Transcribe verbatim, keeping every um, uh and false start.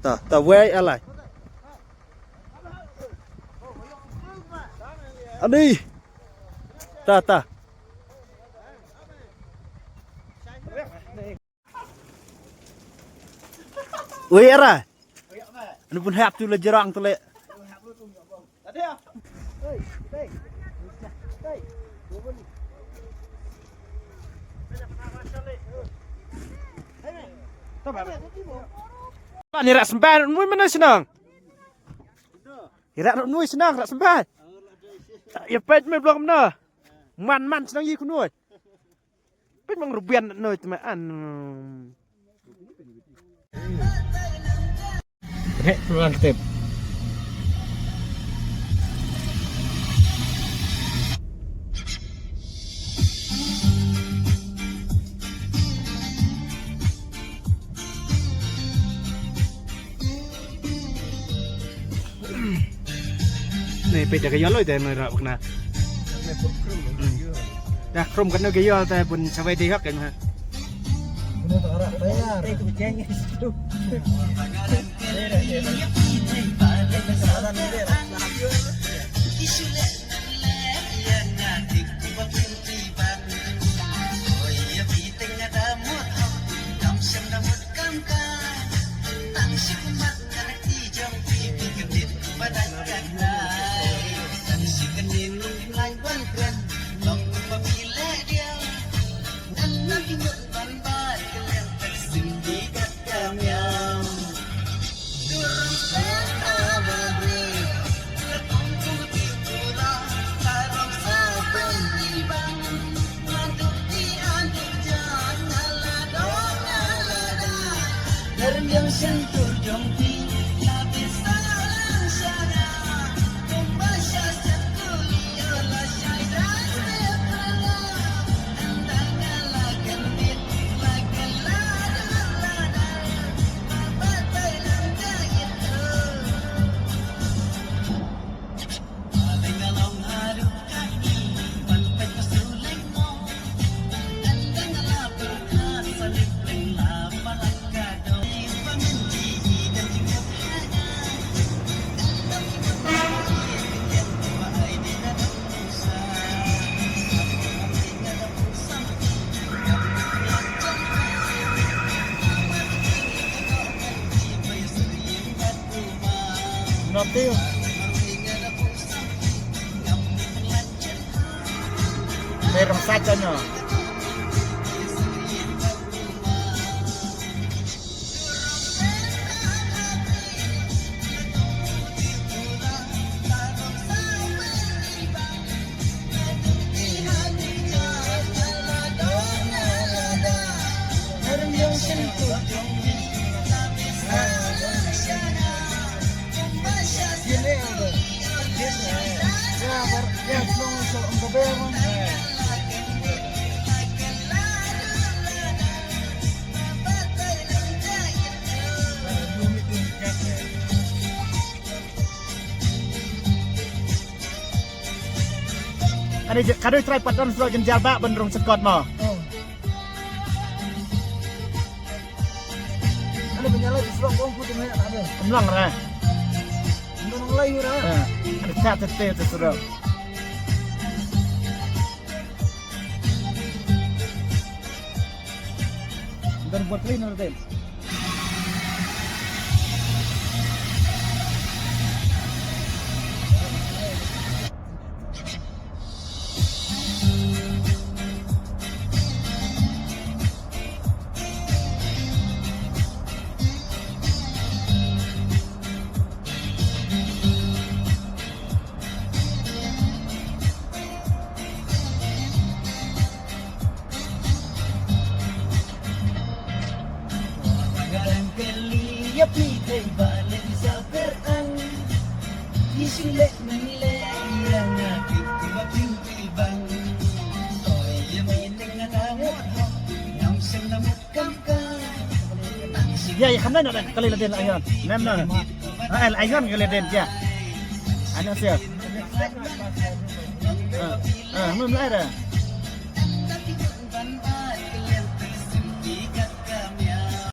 Ta, ta, wei alai. Ani. Ta, ta. Wei ara. Ani pun hap tu le jerang tu le. Ani rak sembah, nui mana senang. Rak nui senang, rak sembah. Ya pet me blok mana. Man, man senang yi kunui. Pynmang rubian no tma an. Rek ruang tip. Nei peit da ka ïa loi te nei rap kena. Da khrum kano ka ïa te bun sawai dei hok kan ha. Nothing. Merong saja no. Ani je, ka dei trai pat don sura jynjar ba ban rung sekot mo. Ano ba nyalai di surok bong putu maya tak ada. Kemlang ra. Kemlang lai ra. Ha. Ada kat tete tu surok. Dan buat lain nanti. Ya, ya, kham na na ka le den ayon. Nem na. Ah, el ayon ka le den ya. Ano siya? Ah, ah, mem lai ra.